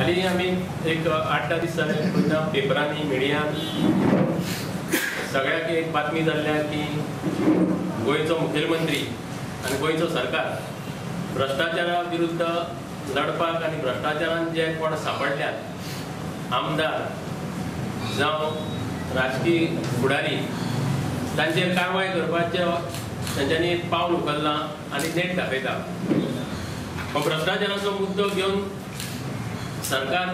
हालीं आमी एक 8-10 दीस जाले पळयता पेपरांनी मिडियान सगळ्याक एक बातमी जाल्ल्या की गोंयचो मुखेलमंत्री आनी गोंयचो सरकार भ्रश्टाचारा विरुद्ध लढपाक आनी भ्रश्टाचारान जे कोण सांपडल्यात आमदार जावं राजकीय फुडारी तांचेर कारवाय करपाचें तांच्यांनी पावल उखल्लां आनी नेट दाखयता. हो भ्रश्टाचाराचो मुद्दो घेवन सरकार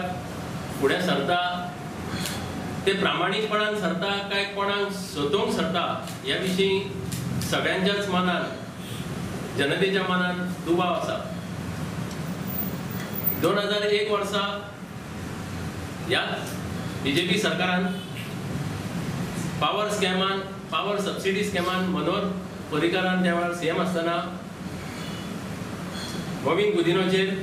फुडें सरता ते प्रामाणीकपणान सरता काय कोणाक सतोवंक सरता ह्या विशीं सगळ्यांच्याच मनान जनतेच्या मनान दुबाव आसा. 2001 वर्सा ह्याच बीजेपी सरकारान पावर स्कॅमान पावर सबसिडी स्कॅमान मनोहर पर्रीकारान त्या वेळार सीएम आसतना मॉविन गुदिन्होचेर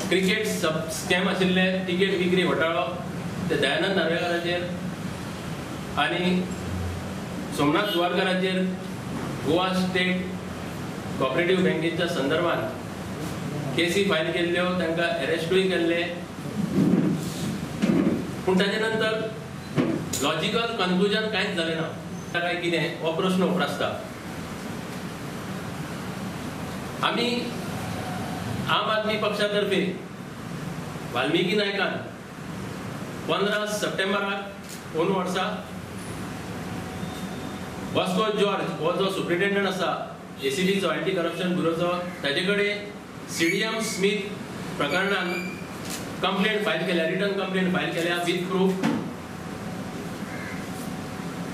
क्रिकेट सब स्कॅम आशिल्ले तिकेट विक्री घोटाळो ते दयानंद नार्वेकाराचेर आनी सोमनाथ जुवारकाराचेर गोवा स्टेट कॉपरेटिव्ह बँकेच्या संदर्भात केसी फायल केल्ल्यो, तांकां अरेस्टूय केल्ले. पूण ताजे नंतर लॉजिकल कन्क्लुजन कांयच जालें ना काय कितें हो प्रश्न उप्रासता. आमी आम आदमी पक्षा तर्फे वाल्मिकी नायकान 15 सप्टेंबराक 2 वर्सा वास्को जॉर्ज हो जो सुप्रिटेंडंट आसा एसीबीचो एंटी करप्शन ब्युरोचो ताजे कडेन सीडीएम स्मिथ प्रकरणान कंप्लेंट फायल केल्या, रिटर्न कंप्लेंट फायल केल्या विथ प्रूफ.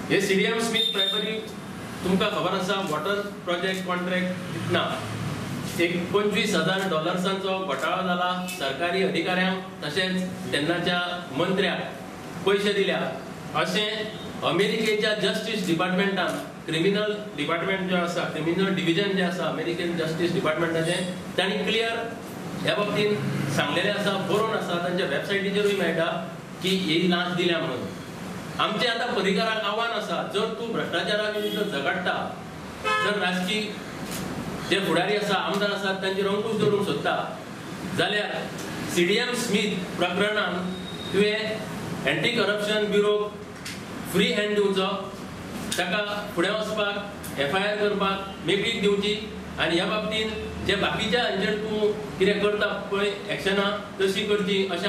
हे सीडीएम स्मिथ प्रायमरी तुमकां खबर आसा वॉटर प्रोजेक्ट कॉन्ट्रॅक्ट दितना एक $25,000 घोटाळो जाला. सरकारी अधिकाऱ्यांक तशेंच तेन्नाच्या मंत्र्याक पयशे दिल्या अशें अमेरिकेच्या जस्टीस डिपार्टमेंटान क्रिमिनल डिपार्टमेंट जें आसा क्रिमिनल डिविजन जें आसा अमेरिकन जस्टीस डिपार्टमेंटाचें तांणी क्लियर ह्या बाबतीन सांगलेलें आसा, बरोवन आसा, तांच्या वेबसायटीचेरूय मेळटा की ही लांच दिल्या म्हणून. आमचें आतां पर्रीकाराक आव्हान आसा, जर तूं भ्रश्टाचारा विरुद्ध झगडटा, जर राजकीय जे फुडारी आसा आमदार आसात तांचेर अंकूश दवरूंक सोदता जाल्यार सीडीएम स्मिथ प्रकरणान तुवें एंटी करप्शन ब्युरोक फ्री हँड दिवचो, ताका फुडें वचपाक एफआयआर करपाक मेकळीक दिवची आनी ह्या बाबतीन जे बाकीच्या हांचेर तूं कितें करता पळय एक्शनां तशी करची अशें.